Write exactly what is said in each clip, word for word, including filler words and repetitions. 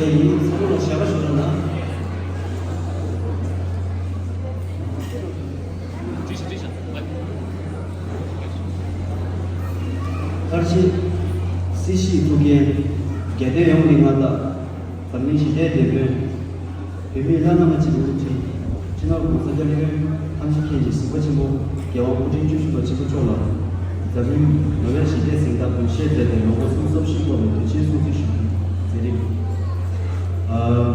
ཡིན། ཚང་མ་ལ་ཞབས་པ་ཞུ་རོགས་གནང་། མཐར་ཕྱིན་སྲི་ཞུའི་ཐུགས་འགན་རྒྱལ་བསྟན་ཡོངས་ཀྱི་མངའ་བདག་འཛམ་གླིང་ཞི་བདེའི་དེད་དཔོན། བོད་མིའི་བླ་ན་མ་མཆིས་པའི་དབུ་ཁྲིད། སྤྱི་ནོར་༸གོང་ས་༸སྐྱབས་མགོན་ཐམས་ཅད་མཁྱེན་ཅིང་གཟིགས་པ་ཆེན་པོ་རྒྱལ་དབང་སྐུ་ཕྲེང་བཅུ་བཞི་པ་ཆེན་པོ་མཆོག་ལ། འཛམ་གླིང་ནོ་བེལ་ཞི་བདེའི་གཟེངས་རྟགས་འབུལ་བཞེས་མཛད་པའི་ལོ་ངོ་སུམ་ཅུ་སོ་བཞི་འཁོར་བའི་དུས་ཆེན་སྲུང་བརྩི་ཞུ་རྒྱུའི་མཛད་རིམ། Uh,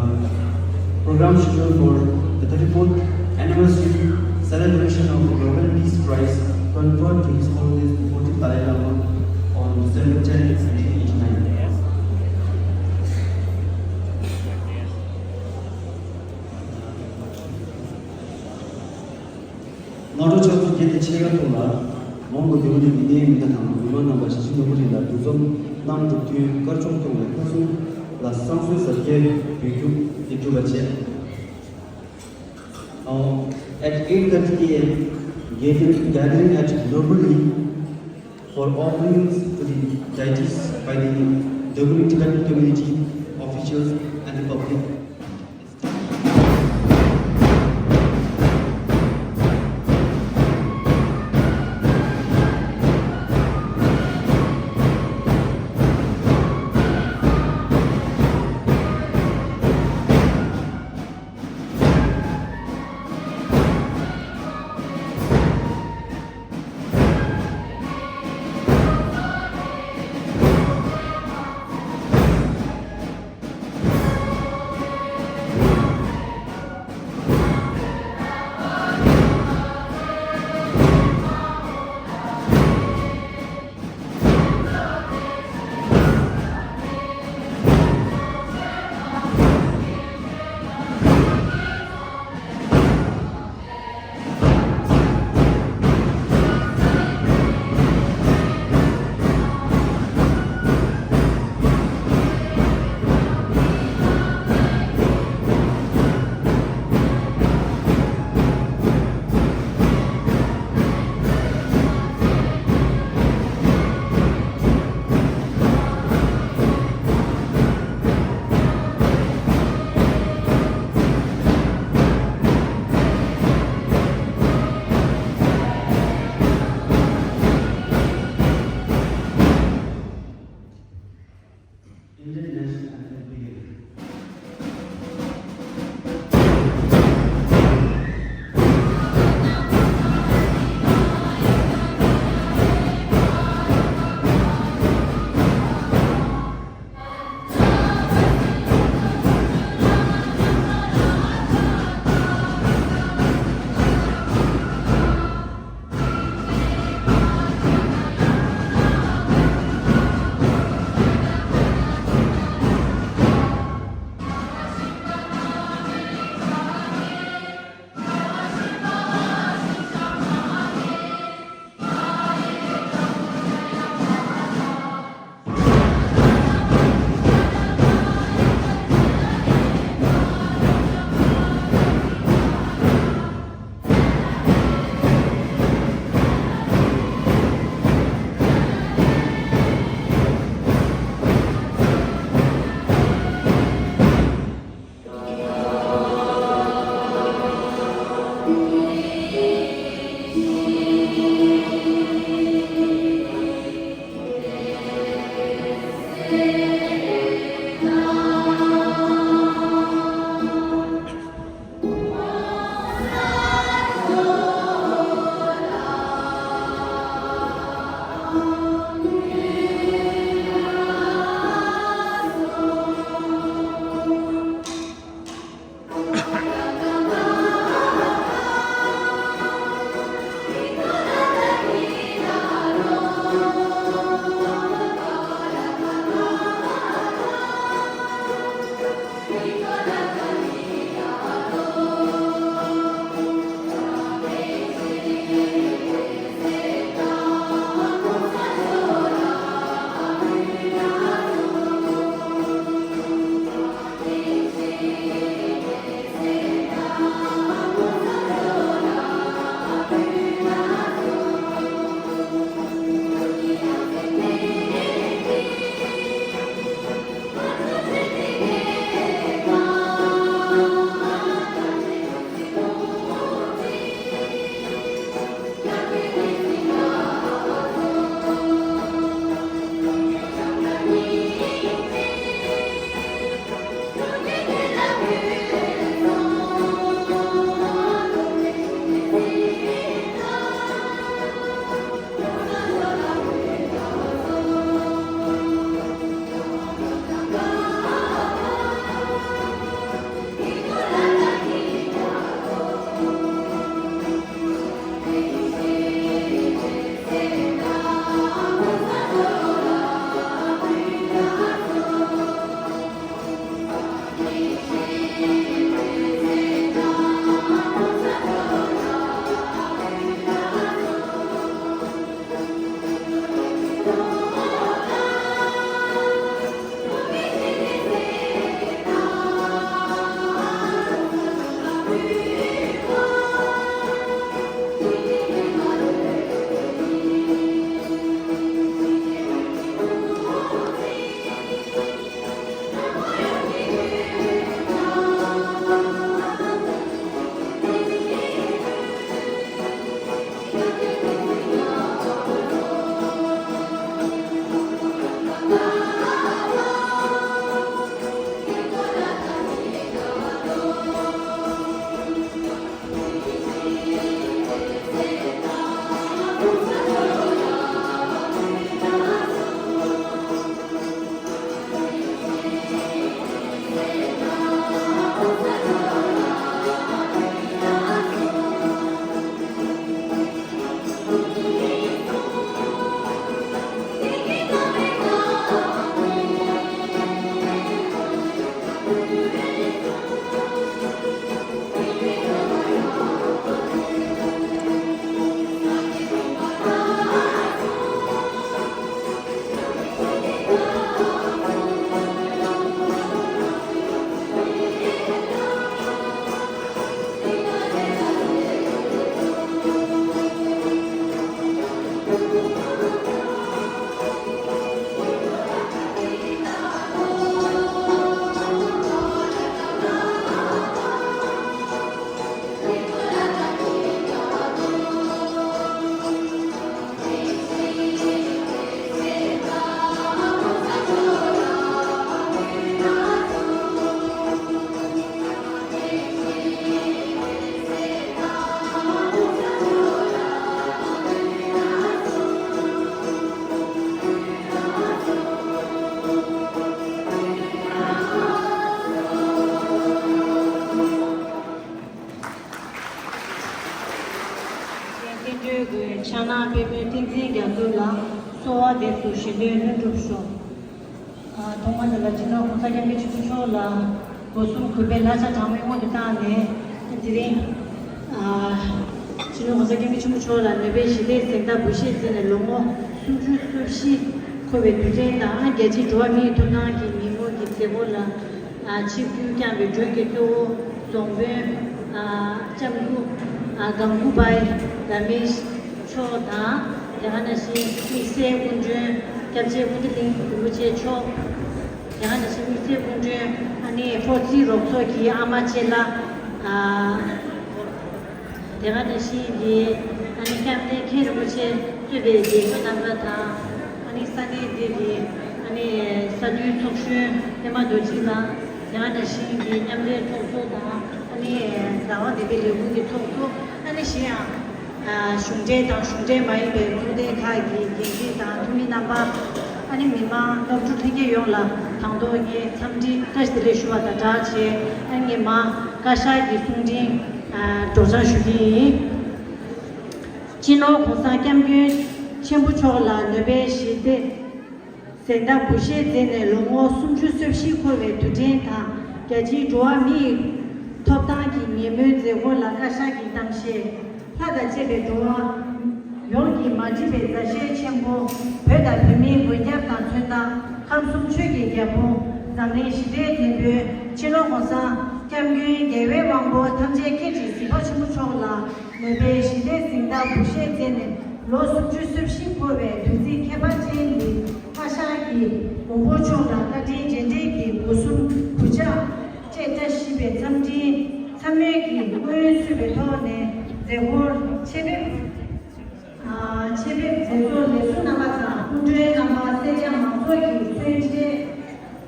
program scheduled for the thirty-fourth anniversary celebration of the Nobel Peace Prize conferred to His Holiness the fourteenth Dalai Lama on December tenth, nineteen eighty-nine. སྔ་དྲོ་ཆུ་ཚོད་བརྒྱད་དང་ཕྱེད་ཀ་ཐོག་ལ། ལོངས་སུ་སྡེ་བ་ནས་མི་སྣའི་མི་སྣ་དང་མི་མང་རྣམ་པ་ཞི་བྱེད་ནོར་བུ་རིན་ལ་འདུ་འཛོམས་གནང་གྲུབ་བསྟུན་སྐར་ཆུང་སྐྱོང་བའི་ལྷ་སྲུང་ལ་བསང་གསོལ་གཟབ་རྒྱས་འབུལ་རྒྱུ་འདེམས་སྒྲུག་པ་བྱས། Uh, at eight thirty a m, gathering, gathering at Norbury for offerings to the deities by the Dogri Tibetan community officials and the public. བསྟན་འགྲོའི་མགོན་ཕྱག་ན་པདྨོའི་བསྟན་འཛིན་རྒྱ་མཚོ་ལ། གསོལ་བ་འདེབས་སོ་བཞེད་དོན་ལྷུན་གྲུབ་ཤོག་ཨ། ཐོག་མ་དེ་ལ་སྤྱི་ནོར་༸གོང་ས་༸སྐྱབས་མགོན་ཆེན་པོ་མཆོག་ལ་སྒོ་གསུམ་གུས་པས་བླ་ལྕག་གྲངས་མེད་སྔོན་དུ་བཏང་ནས། དེ་རིང་ཨ། སྤྱི་ནོར་༸གོང་ས་༸སྐྱབས་མགོན་ཆེན་པོ་མཆོག་ལ་ནོ་བེལ་ཞི་བདེའི་གཟེངས་རྟགས་འབུལ་བཞེས་མཛད་ནས་ལོ་ངོ་སུམ་ཅུ་སོ་བཞི་འཁོར་བའི་དུས་དྲན་དང་། རྒྱལ་སྤྱིའི་འགྲོ་བ་མིའི་ཐོབ་ཐང་གི་ཉིན་མོ་གི་མཛད་སྒོ་ལ་ཨ། ཆིབས་བསྒྱུར་བསྐྱངས་པའི་མགྲོན་གྱི་གཙོ་བོ་རྫོང་དཔོན་ཨ། ལྕམ་སྐུ་ཨ། གང་གུ་བའི་ར་མེ་ཤ་མཆོག་དང་། དེ་ག་ནང་བཞིན་དམིགས་བསལ་སྐུ་མགྲོན་སྐྱབས་རྗེ་ཀུན་བདེ་གླིང་རིན་པོ་ཆེ་མཆོག་དེ་ག་ནང་བཞིན་དམིགས་བསལ་སྐུ་མགྲོན་ཨ་ནི་ཧྥོ་ཙི་རོགས་ཚོགས་ཀྱི་ཨ་མ་བཅས་ལ་ཨ། དེ་ག་ནང་བཞིན་གྱི་ཨ་ནི་སྐྱབས་གནས་མཁན་རིན་པོ་ཆེ་གཙོས་པའི་རྒྱལ་བ་རྣམ་པ་དང་། ཨ་ནི་ས་གནས་འདི་གི་ཨ་ནི་ས་འཐུས་ཚོགས་གཞོན་པད་མ་རྡོ་རྗེ་ལགས། དེ་ག་ནང་བཞིན་གྱི་མཉམ་འབྲེལ་ཚོགས་གཙོ་དང་། ཨ་ནི་རང་དབང་བདེ་སྐྱིད་ལས་ཁུངས་ཀྱི་ཚོགས་གཙོ། ཨ་ནི་གཞན་ཡང་གཞུང་འབྲེལ་དང་གཞུང་འབྲེལ་མ་ཡིན་པའི་ཚོགས་སྡེ་ཁག་གི་འགན་འཛིན་དང་འཐུས་མི་རྣམ་པ། ཨ་ནི་མི་མང་སློབ་ཕྲུག་ལྷན་རྒྱས་ཡོངས་ལ་དང་ཐོག་ངས་འཚམས་འདྲི་བཀྲ་ཤིས་བདེ་ལེགས་ཞུ་བ་དང་སྦྲགས་བྱས། ཨ་ནི་ངས་མར་བཀའ་ཤག་གི་གསུང་འཕྲིན་སྒྲོག་སྦྱང་ཞུ་གི་ཡིན། སྤྱི་ནོར་༸གོང་ས་༸སྐྱབས་མགོན་ཆེན་པོ་མཆོག་ལ་ནོ་བེལ་ཞི་བདེ་གཟེངས་རྟགས་འབུལ་བཞེས་མཛད་ནས་ལོ་ངོ་སུམ་ཅུ་སོ་བཞི་འཁོར་བའི་དུས་དྲན་དང་། རྒྱལ་སྤྱིའི་འགྲོ་བ་མིའི་ཐོབ་ཐང་གི་ཉིན་མོའི་མཛད་སྒོ་ལ་བཀའ་ཤག་གི་གཏམ་བཤད། ལྷ་དང་བཅས་པའི་འགྲོ་བ་ཡོངས་ཀྱི་མ་འདྲིས་པའི་མཛའ་བཤེས་ཆེན་པོ། བོད་དང་བོད་མིའི་མགོན་སྐྱབས་དང་མཚོན་རྟགས། ཁམས་གསུམ་ཆོས་ཀྱི་རྒྱལ་པོ། འཛམ་གླིང་ཞི་བདེའི་དེད་དཔོན་སྤྱི་ནོར་༸གོང་ས་༸སྐྱབས་མགོན་རྒྱལ་བའི་དབང་པོ་ཐམས་ཅད་མཁྱེན་ཅིང་གཟིགས་པ་ཆེན་པོ་མཆོག་ལ། ནོ་བེལ་ཞི་བདེའི་གཟེངས་རྟགས་འབུལ་བཞེས་མཛད་ནས་ལོ་སུམ་ཅུ་སོ་བཞི་འཁོར་བའི་དུས་ཚིགས་ཁྱད་པར་ཅན་འདི་བཀའ་ཤག་གིས་མགོན་པོ་མཆོག་དང་བཀའ་དྲིན་རྗེས་དྲན་གྱི་སྒོ་གསུམ་གུས་ཕྱག་བཅས་བཀྲ་ཤིས་པའི་འཚམས་འཕྲིན་ཚང་མས་ཀྱིས་སྔོན་བསུས་པའི་ཐོག་ནས་མཛད་སྒོར་ཆེད་ཕེབས། ཨ། ཆེད་ཕེབས་མཛད་གཙོ་ལས་ཟུར་རྣམ་པ་དང་སྐུ་མགྲོན་རྣམ་པ། གསན་གཟིགས་མང་ཚོགས་ཀྱི་མཚོན་བྱེད།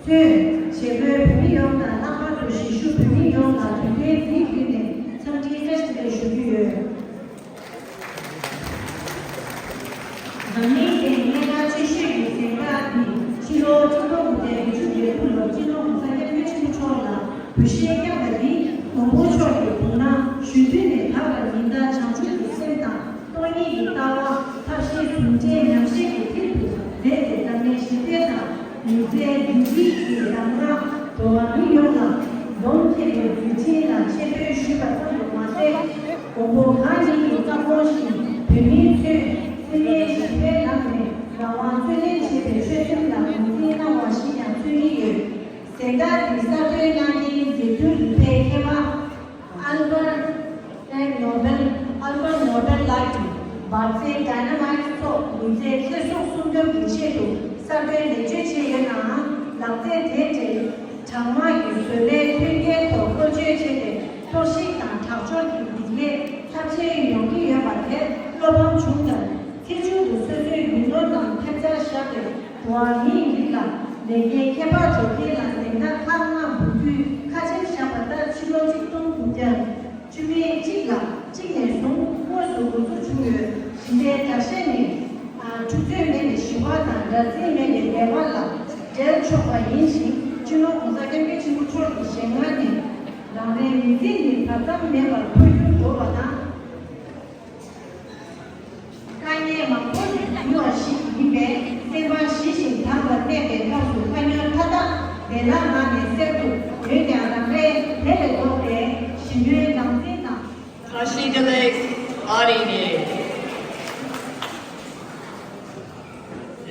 མཚོན་བྱེད་ལྷོའི་བོད་མི་ཡོངས་དང་། ལྷག་པར་དུ་གཞིས་བཞུགས་བོད་མི་ཡོངས་ལ་དུས་སྟོན་འདིའི་བརྒྱུད་ནས་འཚམས་འདྲིའི་བཀྲ་ཤིས་བདེ་ལེགས་ཞུ་རྒྱུ་ཡོད། འཛམ་གླིང་གི་གནད་འགག་ཆེ་ཤོས་ཀྱི་གཟེངས་རྟགས་འདི་ཕྱི་ལོ་ཆིག་སྟོང་དགུ་བརྒྱ་བརྒྱད་ཅུ་གྱ་དགུ་ལོར་སྤྱི་ནོར་༸གོང་ས་༸སྐྱབས་མགོན་ཆེན་པོ་མཆོག་ལ་འབུལ་བཞེས་བསྐྱངས་པ་འདི་མགོན་པོ་མཆོག་གི་དགུང་ན་གཞོན་དུས་ནས་ད་བར་ཉིན་ལྟར་བྱང་ཆུབ་ཀྱི་སེམས་དང་སྟོང་ཉིད་ཀྱི་ལྟ་བ། ཐབས་ཤེས་ཟུང་འབྲེལ་ཉམས་བཞེས་ཀྱི་མཐིལ་དུ་མཛད་དེ། འཛམ་གླིང་ཞི་བདེ་དང་ལུས་རྩལ་འཛིན་སྐྱེལ་གྱི་རང་དབང་། འགྲོ་བ་མི་ཡོངས་ལ་ ལོ་འཁེལ་བའི་མཛད་འཕྲིན་ལ་ཆེ་བསྟོད་ཞུས་པ་ཙམ་དུ་མ་ཟད། མགོན་པོ་གང་ཉིད་ཀྱི་བཀའ་དགོངས་བཞིན་བོད་མིའི་ཚུལ་སྲིད་མའི་ཞི་བའི་ལམ་ནས་རང་དབང་རྩོད་ལེན་བྱེད་པའི་ཆོད་སེམས་ལ་ངོས་འཛིན་གནང་བ་ཞིག་ཀྱང་མཚོན་གྱི་ཡོད། གཟེངས་རྟགས་འདི་གསར་འདོན་གནང་མཁན་མཛད་དོན་རིག་པའི་མཁས་པ། Albert Nobel, Albert Nobel ལགས་ཀྱིས་འབར་རྫས་Dynamite སོགས་ཉིན་མཚན་ཁེར་སོང་སྲུང་སྐྱོབ་ཀྱི་ཆེད་དུ་གསར་པའི་ལེགས་བཅོས་བྱས་ཡོད་ནའང་། ལག་རྩལ་དེའི་གྲས་གྲང་དམག་གི་བཟོ་ལས་མཐུན་རྐྱེན་ཐོག་བཀོལ་སྤྱོད་བྱས་ཏེ། གཏོར་བཤིག་དང་དྲག་སྦྱོར་གྱི་སྡིག་ལས་ཚབས་ཆེན་ཡོང་གི་ཡོད་པ་དེར་བློ་ཕམ་བྱུང་ཡང་། ཚེ་མཇུག་ཏུ་སོ་སོའི་ཡུལ་ནོར་རྣམས་ཐེབས་རྩར་བཞག་སྟེ། འགྲོ་བ་མིའི་རིགས་ལ་ལས་འགན་ཁྱད་པར་འགྲོ་མཁན་ལ་གཟེངས་རྟགས་ཁག་ལྔ་འབུལ་རྒྱུའི་ཁ་ཆེམས་བཞག་པ་ལྟར། ཕྱི་ལོ་ཆིག་སྟོང་དགུ་བརྒྱ་བཅུ་མེད་གཅིག་ལ་གཅིག་ནས་བཟུང་དངོས་སུ་འགོ་འཛུགས་བྱུང་ཡོད། ཞི་བདེའི་དྲག་ཤེས་ནི། ཨ། འཁྲུག་རྩོད་མེད་པའི་ཞི་བ་དང་། དགྲར་འཛིན་མེད་པའི་བདེ་བ་ལ་འབྲེལ་ཆོག་པ་ཡིན་ཞིང་། སྤྱི་ནོར་༸གོང་ས་༸སྐྱབས་མགོན་ཆེན་པོ་མཆོག་གི་ཞལ་སྔ་ནས། རང་རེའི་མི་ཚེ་ནི་བར་མཚམས་མེད་པར་འཕོ་འགྱུར་འགྲོ་བ་དང་། དཀའ་ངལ་མང་པོ་ཞིག་ཡོང་བ་ཞིག་ཡིན་པས། སེམས་པ་ཞི་ཞིང་དམ་པར་གནས་པའི་སྐབས་སུ་དཀའ་ཉེན་མཐའ་དག་བདེ་བླག་ངང་ནས་སེལ་ཐུབ། འོན་ཀྱང་རང་རེའི་དེ་ལས་ལྡོག་སྟེ་ཞི་མོལ་ནང་འཛིང་དང་། ཁ་ཤས་དེ་ལས་ཨ་རི་ནས།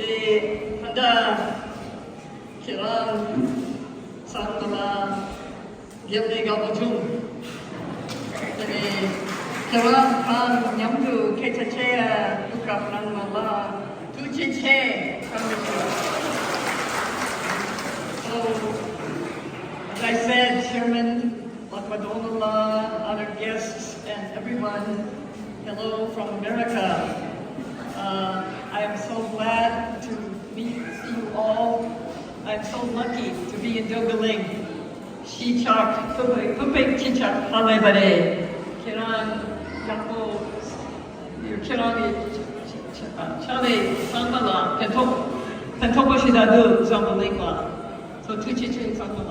ཨེ། ད་ལྟ་ཁྱེད་རང་ཚང་མ་ལ། ཡབ་ནས་དགའ་པོ་བྱུང་། དེ་ནས་ཁྱེད་རང་དང་མཉམ་དུ་སྐད་ཆ་བཤད་ཡ་ཐུག་སྐབས་གནང་བ་ལ་ཐུགས་རྗེ་ཆེ། བཀྲ་ཤིས་བདེ་ལེགས། So, as I said, Chairman Lak Madonala, honored guests, and everyone, hello from America. Uh, I am so glad to meet, see you all. I'm so lucky to be in Dogaling. གཞིས་ཆགས། ཕུར་པའི། ཕུར་པའི་གཞིས་ཆགས་ཕ་ལེ་བ་རེད། ཁྱེད་རང་ཡག་པོ། ཁྱེད་རང་གི་ཕྱག་ལས་ཚང་མ་ལ་ཕན་ཐོགས། ཕན་ཐོགས་པོ་ཞིག་ད་དུ་འཛམ་བུ་གླིང་ལ། So ཐུགས་རྗེ་ཆེ་ཚང་མ་ལ།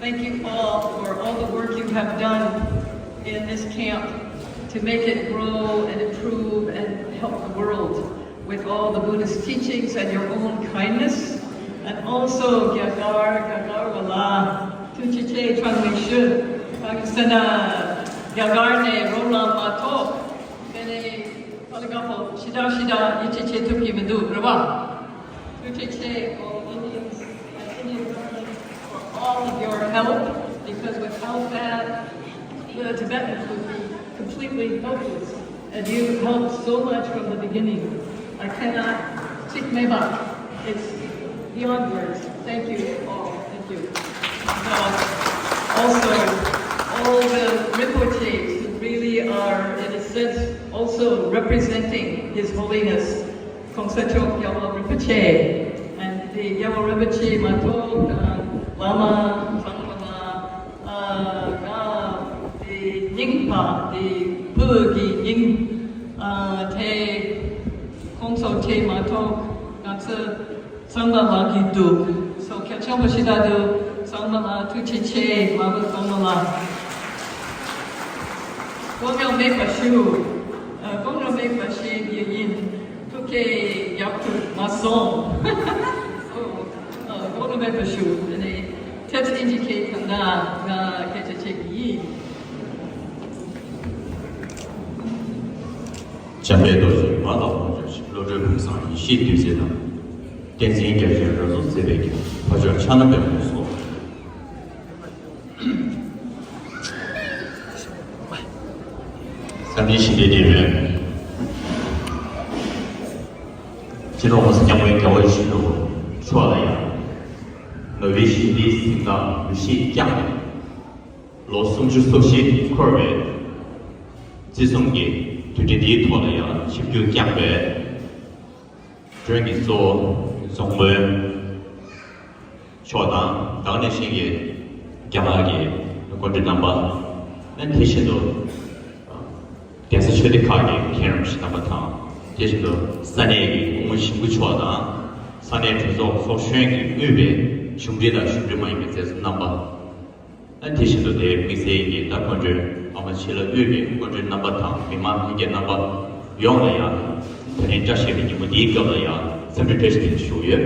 Thank you all for all the work you have done in this camp to make it grow and improve and help the world with all the Buddhist teachings and your own kindness. And also རྒྱ་གར། རྒྱ་གར་བ་ལ་ཐུགས་རྗེ་ཆེ་ཚང་མ་ཞུ། གང་ཟེར་ན་རྒྱ་གར་ནས་རོགས་རམ་མ་ཐོབ། དེ་ནས་ཧ་ལས་པ་པོ་ཞེ་དྲག་ཞེ་དྲག་ཡིད་ཆེས་བྱེད་ཐུབ་ཀྱི་མི་འདུག་རེད་པ། ཐུགས་རྗེ་ཆེ། All Indians and Indian government for all of your help, because without that, the Tibetans would be completely helpless. And you helped so much from the beginning. I cannot take my back. It's beyond words. Thank you all. Thank you. So, also, all the Rinpoches who really are, in a sense, also representing His Holiness Kongsa Tshogpa Gyalwar Rinpoche, and the Gyalwar Rinpoche མ་གཏོགས། ཨ། བླ་མ་ཚང་མ་ལ། ཨ། ང་དེ་སྙིང་པ་དེ་བོད་ཀྱི་སྙིང་། ཨ། དེ་ཁོང་ཚོ་དེ་མ་གཏོགས་ང་ཚོ་ཚང་མ་ལ་གི་འདུག So ཁྱབ་ཆེན་པོ་ཞིག་ད་དུ་ཚང་མ་ལ་ཐུགས་རྗེ་ཆེ། མ་བུ་ཚང་མ་ལ་དཀའ་ངལ་མེད་པ་ཞུ། ཨ། དཀའ་ངལ་མེད་པ་ཞུ་ཡི་ཡིན། ཐུགས་ཁྲལ་རྒྱག་ཐུབ་མ་སོང་། ཨོ། ཨ། དཀའ་ངལ་མེད་པ་ཞུ། དེ་ནས་ཐེབས་ཨིན་ཇི་སྐད་གང་ན་ང་སྐད་ཆ་བཤད་ཀྱི་ཡིན། འཇམ་དཔལ་རྡོ་རྗེ་མ་དང་དབང་ཕྱུག་བློ་གྲོས་ཕུན་སུམ་ཡེ་ཤེས་བདུད་རྩི་དང་། བསྟན་འཛིན་རྒྱ་ཆེན་རབ་རྫོགས་བརྩེ་བའི་རྒྱལ། འཕགས་མཆོག་ཕྱག་ན་པདྨོ་སོགས། བསམ་ཡས་ཞི་བདེའི་དེད་དཔོན། སྤྱི་ནོར་༸གོང་ས་༸སྐྱབས་མགོན་རྒྱལ་བ་ཡིད་བཞིན་ནོར་བུ་མཆོག་ལ་ཡང་། ནོ་བེལ་ཞི་བདེའི་གཟེངས་རྟགས་འབུལ་བཞེས་བསྐྱངས་ནས། ལོ་སུམ་ཅུ་སོ་བཞི་འཁོར་བའི་བརྩི་སྲུང་གི་དུས་དྲན་འདིའི་ཐོག་ལ་ཡང་ཆིབས་བསྒྱུར་བསྐྱངས་པའི། མགྲོན་གྱི་གཙོ་བོ་རྫོང་དཔོན་མཆོག་དང་། ད་ག་ནང་བཞིན་གྱི་རྒྱ་ནག་གི་འགོ་ཁྲིད་རྣམ་པ། དེ་བཞིན་དུ་གདན་ས་ཆོས་སྡེ་ཁག་གི་མཁན་རིན་པོ་ཆེ་རྣམ་པ་དང་། དེ་བཞིན་དུ་ས་གནས་ཀྱི་སྐུ་ངོ་ཞིང་ཕུ་མཆོག་དང་། ས་གནས་གྲོས་ཚོགས་ཚོགས་གཞོན་གྱིས་དབུས་པའི་གཞུང་འབྲེལ་དང་གཞུང་འབྲེལ་མ་ཡིན་པའི་མཛད་གཙོ་རྣམ་པ། དེ་བཞིན་དུ་དེའི་དམིགས་བསལ་གྱིས་ད་སྐུ་མགྲོན་ཨ་མ་ཆེ་ལ་དབུས་པའི་སྐུ་མགྲོན་རྣམ་པ་དང་། མི་མང་ལྷན་རྒྱས་རྣམ་པ་ཡོངས་ལ་ཡང་། ད་རིང་བཀྲ་ཤིས་པའི་ཉིན་མོ་འདིའི་སྐབས་ལ་ཡང་འཚམས་འདྲི་བཀྲ་ཤིས་བདེ་ལེགས་ཞུ་གི་ཡོད།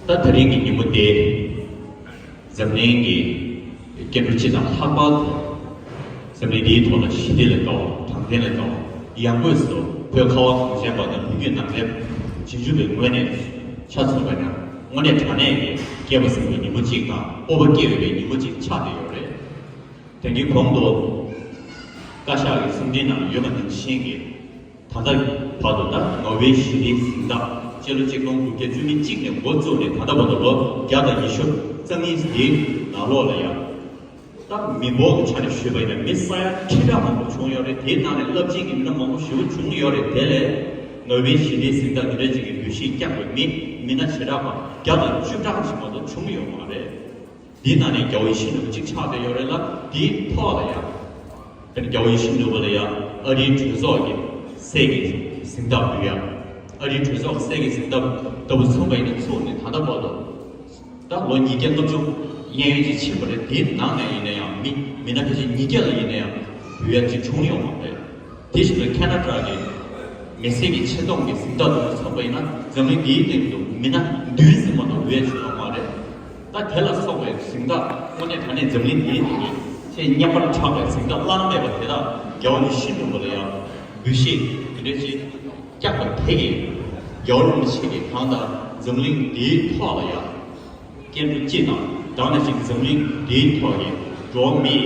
ད་དེ་རིང་གི་ཉིན་མོ་དེ། འཛམ་གླིང་གི་སྐྱེ་འགྲོ་སྤྱི་དང་ལྷག་པར་དུ། འཛམ་གླིང་འདིའི་ཐོག་ལ་ཞི་བདེ་ལ་དགའ་བ། དྲང་བདེན་ལ་དགའ་བ། ཡང་སྒོས་སུ་བོད་ཁ་བ་གངས་ཅན་པ་དང་བོད་བརྒྱུད་ནང་བསྟན་རྗེས་འཇུག་པའི་ངོས་ནས་ཆ་མཚོན་པ་ན། དངོས་གནས་དྲང་གནས་ཀྱི་སྐལ་པ་བཟང་བའི་ཉིན་མོ་གཅིག་དང་སྤོབས་པ་སྐྱེ་འོས་པའི་ཉིན་མོ་གཅིག་ཆགས་བསྡད་ཡོད་རེད། དེང་གི་གོང་དུ་བཀའ་ཤག་གི་གསུང་འཕྲིན་ནང་ཡོད་པ་ནང་བཞིན་གྱི། ད་ལྟ་བར་དུ་ད་ནོ་བྷེལ་ཞི་བདེའི་གཟེངས་རྟགས་སྤྱི་ལོ་ཆིག་སྟོང་དགུ་བརྒྱ་བཅུ་མེད་གཅིག་ནས་འགོ་བཙུགས་ནས་ད་ལྟ་བར་དུ་ལོ་བརྒྱ་དང་ཉི་ཤུ་རྩ་གཉིས་དེའི་ནང་ལོགས་ལ་ཡང་། ད་མི་འབོར་གྱི་ཆ་ནས་ཞུས་པ་ཡིན་ན་མི་ས་ཡ་ཁྲི་ཕྲག་མང་པོ་བྱུང་ཡོད་རེད། དེའི་ནང་ནས་རླབས་ཆེན་གྱི་མི་སྣ་མང་པོ་ཞེ་པོ་བྱུང་ཡོད་རེད། དེ་ལས་ནོ་བྷེལ་ཞི་བདེའི་གཟེངས་རྟགས་འདི་འདྲ་ཅིག་གི་འབུལ་བཞེས་བསྐྱངས་པའི་མི་མི་སྣ་བྱེ་བྲག་པ་བརྒྱ་དང་བཅུ་ཕྲག་ཅིག་མ་གཏོགས་བྱུང་ཡོད་མ་རེད། འདིའི་ནང་ནས་རྒྱལ་བ་ཡིད་བཞིན་ནོར་བུ་གཅིག་ཆགས་བསྡད་ཡོད་རེད་ལ། འདིའི་ཐོག་ལ་ཡང་། དེ་ནས་རྒྱལ་བ་ཡིད་བཞིན་ནོར་བུ་ལ་ཡང་ཨ་རིའི་གྲོས་ཚོགས་ཀྱི་སྲས་ཀྱི་གཟེངས་རྟགས་ཕུལ་ཡ། ཨ་རིའི་གྲོས་ཚོགས་ཀྱི་སྲས་ཀྱི་གཟེངས་རྟགས་ལྟ་བུ་མཚོན་པ་ཡིན་ན་ཚུགས་ནས་ད་ལྟ་བར་དུ་ད་ལོ་ཉིས་བརྒྱ་ལྔ་བཅུ་གཡས་གཡོན་ཅིག་ཕྱིན་པ་རེད། དེའི་ནང་ནས་ཡིན་ན་ཡང་མི་མི་སྣ་ཕལ་ཆེར་ཉིས་བརྒྱ་ལ་ཡིན་ན་ཡང་འབུལ་ཡ་ཅིག་བྱུང་ཡོད་མ་རེད། དེ་བཞིན་དུ་ཁེ་ན་ཌ་གི་མི་སེར་གྱི་ཆེ་མཐོང་གི་གཟེངས་རྟགས་དེ་ཚོ་མཚོན་པ་ཡིན་ན་འཛམ་གླིང་འདིའི་སྟེང་དུ་མི་སྣ་བདུན་ཙམ་མ་གཏོགས་འབུལ་ཡ་བྱུང་ཡོད་མ་རེད། ད་དེ་ལ་སོགས་པའི་གཟེངས་རྟགས་དངོས་གནས་དྲང་གནས་འཛམ་གླིང་འདིའི་སྟེང་གི་ཆེས་སྙན་པར་གྲགས་པའི་གཟེངས་རྟགས་བླ་ན་མེད་པ་དེ་དག་རྒྱལ་བ་ཡིད་བཞིན་ནོར་བུ་ལ་ཡང་འབུལ་བཞེས་དེ་འདྲ་ཅིག་བསྐྱངས་པ་དེ་གིས་རྒྱལ་བ་རིན་པོ་ཆེ་གིས་གང་ལྟར་འཛམ་གླིང་འདིའི་ཐོག་ལ་ཡང་སྐྱེ་འགྲོ་སྤྱི་དང་དེ་ནང་བཞིན་འཛམ་གླིང་འདིའི་ཐོག་གི་འགྲོ་བ་མིའི་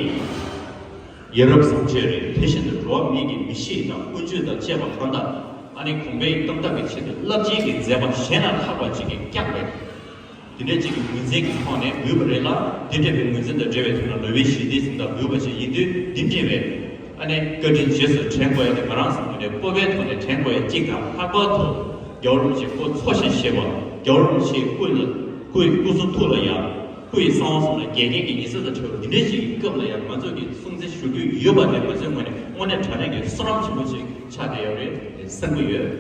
ཡ་རབས་བཟང་སྤྱོད་རེད། དེ་བཞིན་དུ་འགྲོ་བ་མི་གི་མི་གཤིས་དང་ཀུན་སྤྱོད་དང་བཅས་པ་གང་དག་ཨ་ནི་གོང་འཕེལ་གཏོང་ཐབས་ཀྱི་ཆེད་དུ་རླབས་ཆེན་གྱི་མཛད་པ་གཞན་ལ་ལྷག་པ་ཅིག་གིས་བསྐྱངས་པའི་དེ་འདྲའི་ཅིག་གི་ངོས་འཛིན་གྱི་ཐོག་ནས་འབུལ་བ་རེད་ལ། དེ་འདྲ་བའི་ངོས་འཛིན་དང་འབྲེལ་བའི་ཐོག་ནས་ནོ་བྷེལ་ཞི་བདེའི་གཟེངས་རྟགས་འབུལ་བ་ཞིག་ཡིན་དུས། འདི་འདྲ་བའི་ཨ་ནི་བཀའ་དྲིན་རྗེས་སུ་དྲན་དགོས་ཡ་དེ་ང་རང་ཚོ་ནས་སྤོབས་པའི་ཐོག་ནས་དྲན་དགོས་ཡ་གཅིག་དང་། ལྷག་པར་དུ་རྒྱལ་བ་རིན་པོ་ཆེ་སྐུ་འཚོ་ཞིང་གཞེས་པ། རྒྱལ་བ་རིན་པོ་ཆེའི་སྐུ་ལ་སྐུ་ཡི་སྐུ་གསུང་ཐུགས་ལ་ཡང་། སྐུ་ཡི་གསང་བ་གསུམ་ལ་འགལ་རྐྱེན་གྱི་ཉེས་སེལ་དང་བྲལ་བ་འདི་འདྲའི་ཞིག་གི་སྐབས་ལ་ཡང་ང་ཚོ་གིས་སྲུང་བརྩི་ཞུ་རྒྱུ་ཡོད་པ་དེ་ང་ཚོའི་ངོས་ནས་དངོས་གནས་དྲང་གནས་ཀྱི་བསོད་ནམས་ཆེན་པོ་ཞིག་ཆགས་བསྡད་ཡོད་རེད། དེ་གསན་གྱི་ཡོད།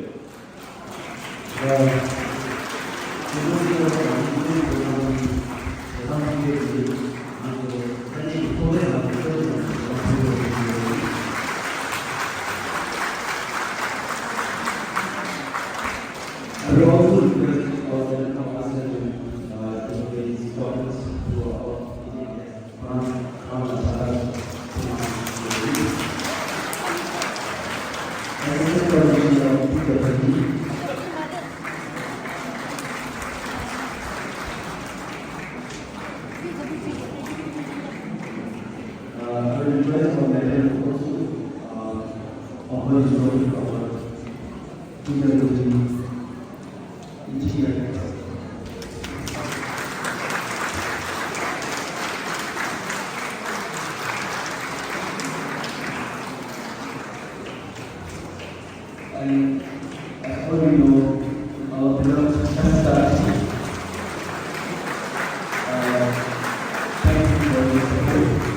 I would also request our General Council to, uh, to raise comments to our And as all you know, our beloved Chancellor, uh, thank you for your support.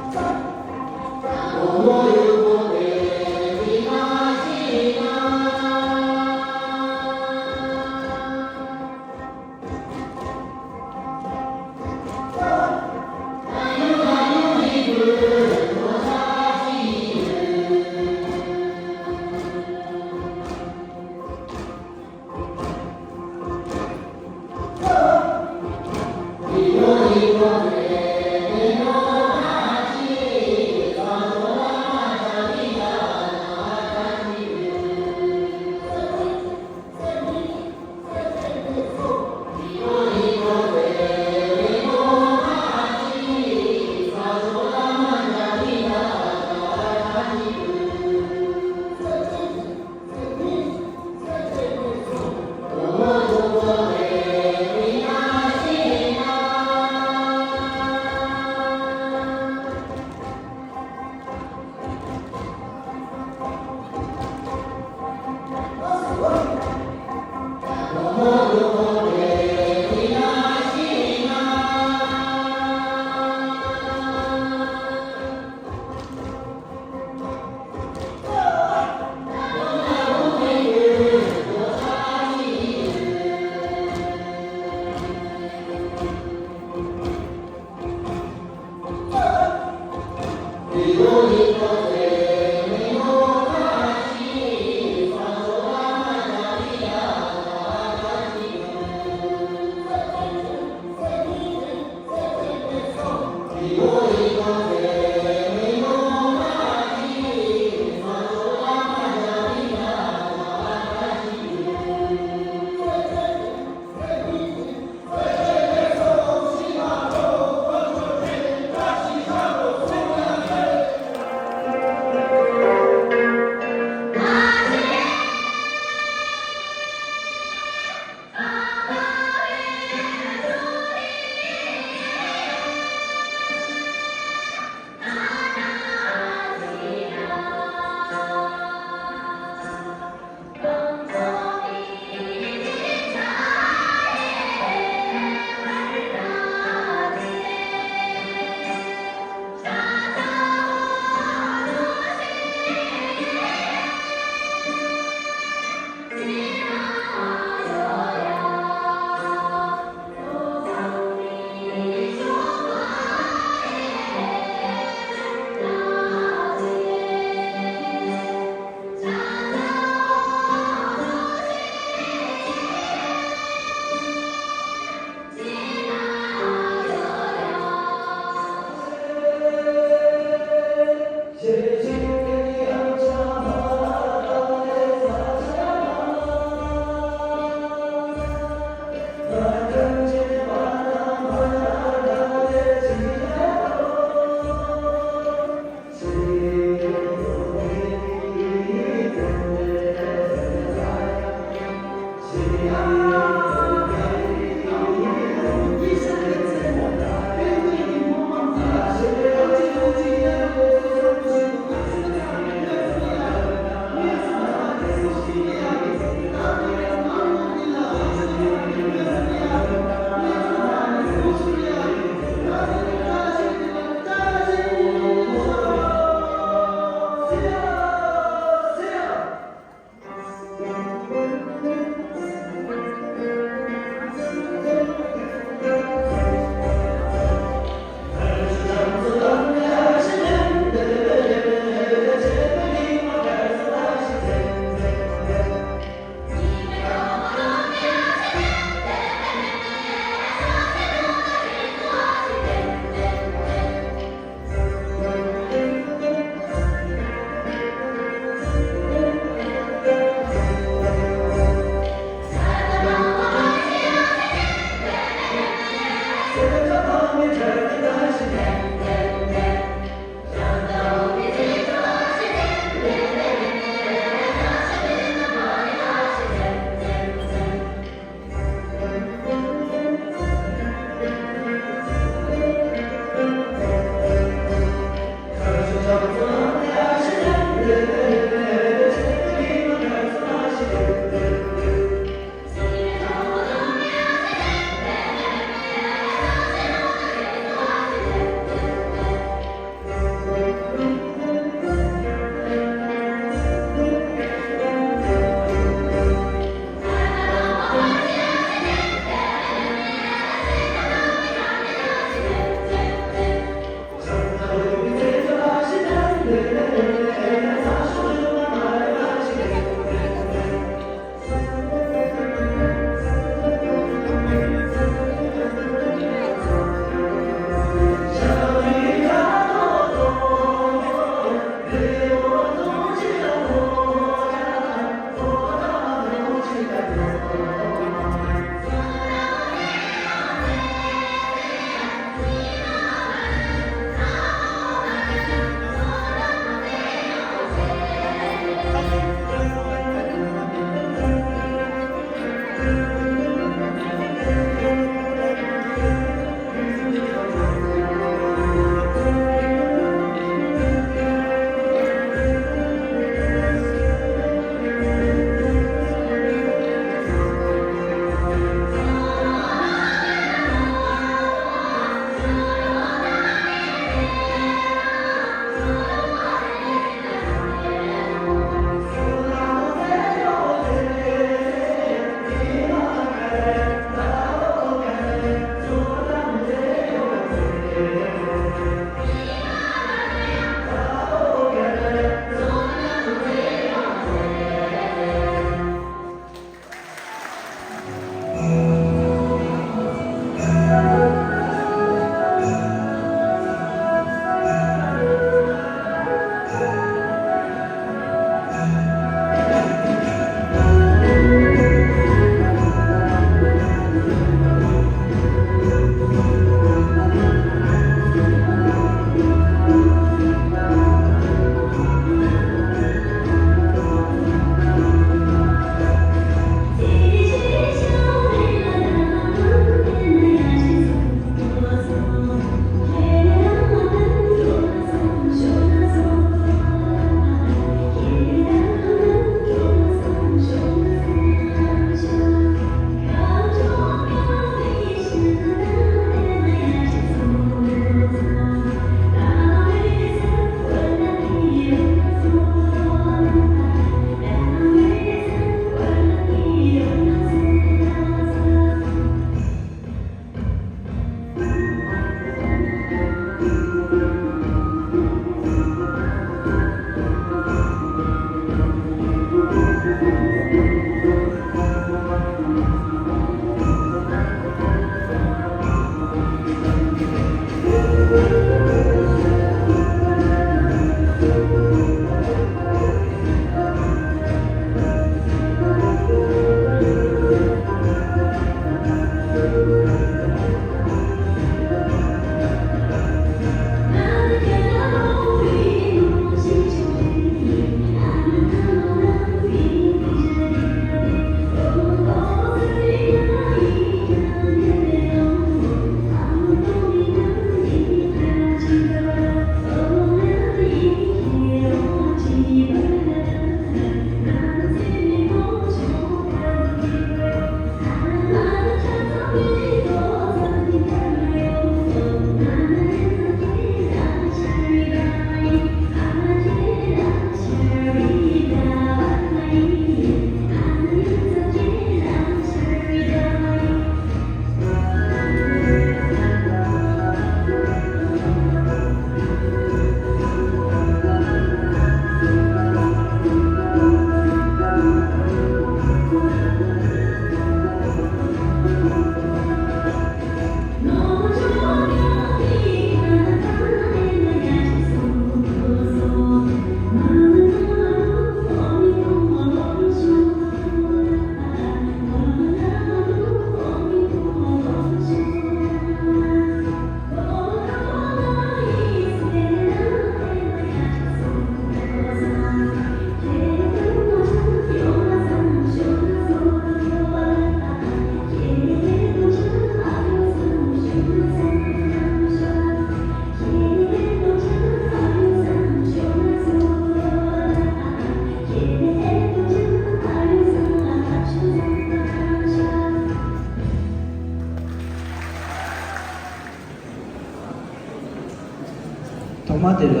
ལ།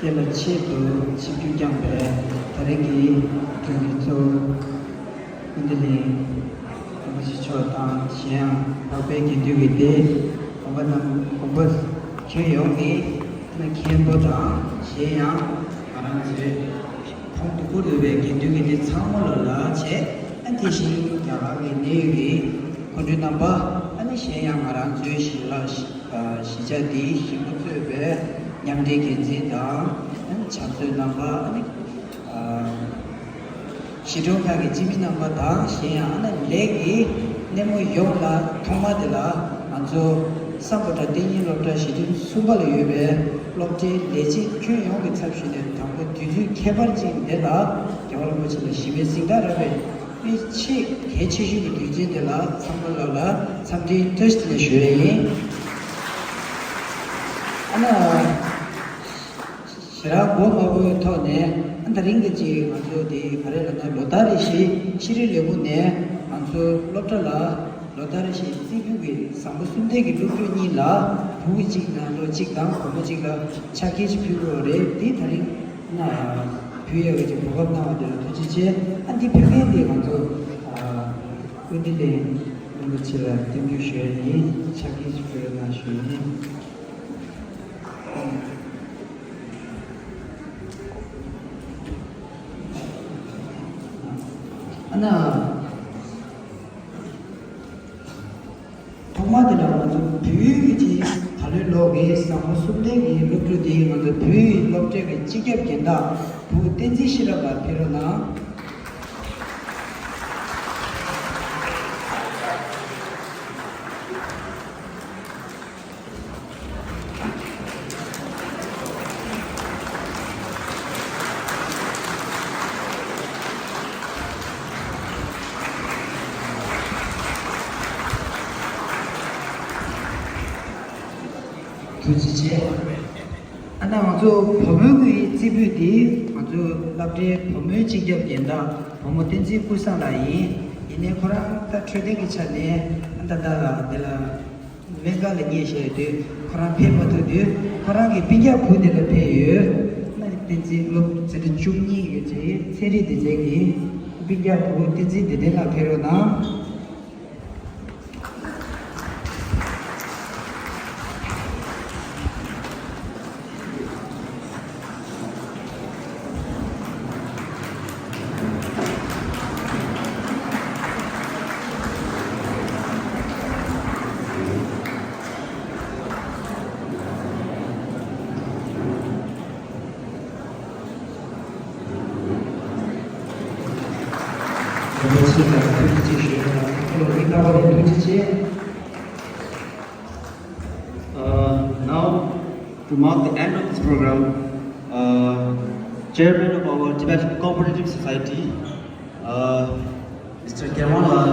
དེ་ལ་ཆེད་དུ་ཆིབས་བསྒྱུར་བསྐྱངས་པའི་ད་རེས་ཀྱི་དྲུང་ཡིག་གཙོ་བོ་ཀུན་བདེ་གླིང་རིན་པོ་ཆེ་མཆོག་དང་གཞན་ཡང་འཕགས་པའི་དགེ་འདུན་གྱི་སྡེ་དགོན་པ་རྣམས་དགོན་པ་ཁྱོན་ཡོངས་ཀྱི་མཁན་པོ་དང་གཞན་ཡང་ང་རང་ཚོའི་ཁོང་དུ་བཀུར་འོས་པའི་དགེ་འདུན་གྱི་སྡེ་ཚང་མ་ལ་ལ་བྱས། ཨ་དེ་བཞིན་རྒྱ་གར་གྱི་གནད་ཡོད་ཀྱི་སྐུ་མགྲོན་རྣམ་པ། ཨ་ནི་གཞན་ཡང་ང་རང་ཚོའི་གཞིས་ལ་གཞིས་ཆགས་འདིའི་གཞིས་འགོ་གཙོས་པའི་མཉམ་འབྲེལ་འགན་འཛིན་དང་། ཨ་ནི་ཕྱག་མཛོད་རྣམ་པ། ཨ་ནི་གཞིས་གྲོང་ཁག་གི་སྤྱི་མི་རྣམ་པ་དང་གཞན་ཡང་ཨ་ནི་ལས་ཀྱི་སྣེ་མོ་ཡོངས་ལ། ཐོག་མ་དེ་ལ་ང་ཚོ་སམ་བྷོ་ཊ་གཏན་ཉིན་སློབ་གྲྭ་གཞི་ཁྲིམས་གསུམ་པ་ལ་ཡོད་པའི་སློབ་གྲྭའི་ལས་བྱེད་ཁྱོན་ཡོངས་ཀྱི་ཚབ་ཞུས་ནས། དང་པོ་དུས་ཚོད་ཁྱད་པར་ཅན་འདི་ལ་རྒྱལ་བ་རིན་པོ་ཆེ་ལ་ཞི་བའི་གཟེངས་རྟགས་རག་པའི་དཔེ་ཆེས་གལ་ཆེ་ཤོས་ཀྱི་དུས་ཆེན་དེ་ལ་ཚང་མ་ལ་ལ་འཚམས་འདྲིའི་བཀྲ་ཤིས་བདེ་ལེགས་ཞུ་ཡས་ཡིན། ཨ་ན། ཞེ་དྲག་མགོ་མ་སྒུར་བའི་ཐོག་ནས། ཨ་ད་རིང་གི་ཅིག་ང་ཚོ་དེ་ག་རེ་ལབ་ན། ལོ་ལྟར་རེ་བཞིན་ཤེས་རིག་ལས་ཁུངས་ནས་ང་ཚོ་སློབ་གྲྭ་ལ་ལོ་ལྟར་རེ་བཞིན་རྩེ་ཕུད་ཀྱི་བཟང་པོ་གསུམ་ལྡན་གྱི་སློབ་ཕྲུག་གཉིས་ལ་བུ་གཅིག་ནང་ལོ་གཅིག་དང་བུ་མོ་གཅིག་ལ་ཕྱག་འཁྱེར་ཅིག་ཕུལ་དགོས་རེད། དེ་ད་རིང་ན་ཕུལ་ཡག་གི་ཅིག་གོ་སྐབས་གནང་བ་དེ་ལ་ཐུགས་རྗེ་ཆེ། ཨ་འདི་ཕུལ་མཁན་དེ་ང་ཚོ་ཨ་ཀུན་བདེ་གླིང་རིན་པོ་ཆེ་ལ་རྟེན་འབྱུང་ཞུ་ཡ་ཡིན། ཕྱག་འཁྱེར་ཅིག་ཕུལ་རོགས་གནང་ཞུ་ཡ་ཡིན། ཨ་ན། ཐོག་མ་དེ་ལ་ང་ཚོ་བོད་ཡིག་གི་ཅིག་ད་ལོའི་ལོ་གི་བཟང་པོ་གསུམ་ལྡན་གྱི་སློབ་ཕྲུག་དེ་ང་ཚོ་བོད་ཡིག་སློབ་གྲྭའི་གི་སྤྱི་ཁྱབ་རྒན་བདག་བུ་བསྟན་འཛིན་ཤེས་རབ་ལགས་ཕེབས་རོགས་གནང་། ཐུགས་རྗེ་ཆེ། ཨ་ན་ང་ཚོ་བུ་མོའི་གི་རྩེ་ཕུད་འདི་ང་ཚོ་སློབ་གྲྭའི་བུ་མོའི་སྤྱི་ཁྱབ་རྒན་བདག་བུ་མོ་བསྟན་འཛིན་ཀུན་བཟང་ལགས་ཡིན། ཡིན་ནའི་ཁོ་རང་ད་འཕྲོད་བསྟེན་གྱི་ཆ་ནས་ཨ་ད་ད་འདི་ལ་སྨན་ཁང་ལ་ཉལ་བཞག་དུས་ཁོ་རང་ཕེབས་མ་ཐུབ་དུས། ཁོ་རང་གི་སྤུན་ཀྱག་བུ་དེ་ལ་ཕེབས་ཡོད། ཨ་ན་བསྟན་འཛིན་སློབ་འཛིན་གྲྭ་བཅུ་གཉིས་ཡོད་ཅེས་ཚན་རིག་སྡེ་ཚན་གྱི་སྤུན་ཀྱག་བུ་བསྟན་འཛིན་བདེ་ལྡན་ལགས་ཕེབས་རོགས་གནང་། རིན་པོ་ཆེ་ལ་ཐུགས་རྗེ་ཆེ་ཞུ་ཡ་ཡིན། ཁོ་ལ་མི་རྟག་པ་ལ་ཐུགས་རྗེ་ཆེ། Uh, now, to mark the end of this program, uh, Chairman of our Tibetan Cooperative Society, uh, Mister Kyawan Lal,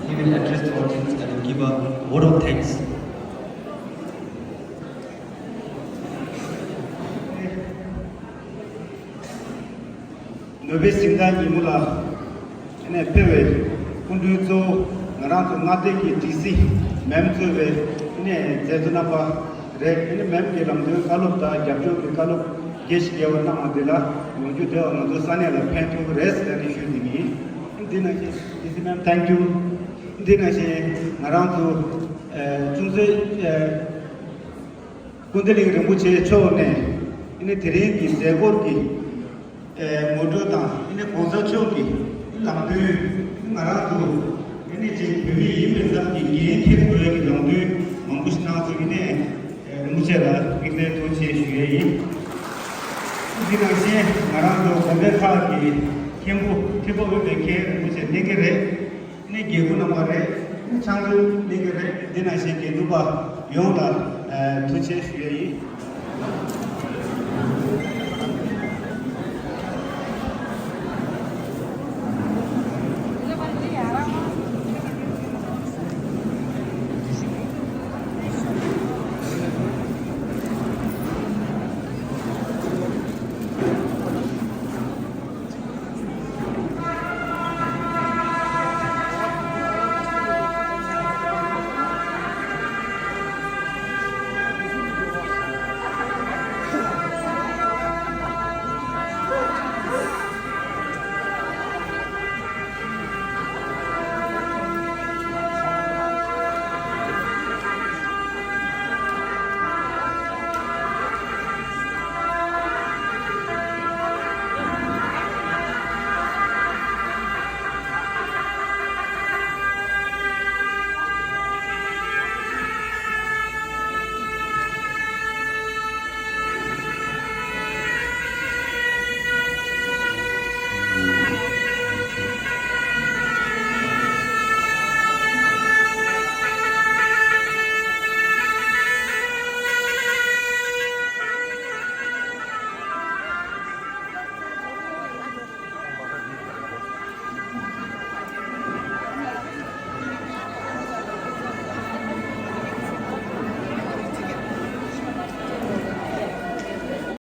he will address the audience and give a vote of thanks. ནོ་བེལ་གཟེངས་རྟགས་ཉིན་མོ་ལ་ཨ་ནི་ཕེབས་པའི་སྐུ་མགྲོན་གཙོ་བོ་ང་རང་ཚོ་མངའ་སྡེ་གི་ཌི་སི་མེམ་གཙོས་པའི་ཨ་ནི་མཛད་གཙོ་རྣམ་པ་རེད། ཨ་ནི་མེམ་གྱི་ལམ་སྟོན་བཀའ་སློབ་དང་རྒྱབ་སྐྱོར་གྱི་བཀའ་སློབ་རྒྱས་ཤིང་རྒྱས་པ་གནང་བ་འདི་ལ་ཡོང་རྒྱུ་དེ་བ་ང་ཚོ་ས་གནས་ལ་ཕན་ཐོགས་ཀྱི་རེད་ཟེར་ནས་ཞུས་ནས་ཡིན། འདི་ནང་བཞིན་ཌི་སི་མེམ་ཐེང་ཀྱུ། འདི་ནང་བཞིན་ང་རང་ཚོ་ཨ་ཆུང་ཚོའི་ཨ་ཀུན་བདེ་གླིང་རིན་པོ་ཆེ་མཆོག་ནས་ཨ་ནི་དེ་རིང་གི་མཛད་སྒོར་གྱི་ཨེ་ངོ་སྤྲོད་དང་། ཨ་ནི་གོང་ས་མཆོག་གི་ལམ་སྟོན། ང་རང་ཚོ་ཨ་ནི་ཅིག་བོད་མི་ཡིན་པའི་ཙམ་གྱི་འགན་འཁྱེར་དགོས་ཡག་གི་ལམ་སྟོན་མང་པོ་ཞིག་གནང་སོང་། ཨ་ནི་ཨེ་རིན་པོ་ཆེ་ལ་སྙིང་ཐག་ཐུགས་རྗེ་ཆེ་ཞུ་ཡས་ཡིན། འདི་ནང་བཞིན་ང་རང་ཚོ་དགོན་པའི་ཁག་གི་མཁན་པོ་མཁན་པོ་འོས་པའི་མཁན་རིན་པོ་ཆེ་གནང་གི་རེད། ནི་དགེ་བསྐོས་རྣམ་པ་རེད། ནི་ཕྱག་མཛོད་གནང་གི་རེད། འདི་ནང་བཞིན་དགེ་འདུན་པ་ཡོངས་ལ་ཨ་ཐུགས་རྗེ་ཆེ་ཞུ་ཡས་ཡིན།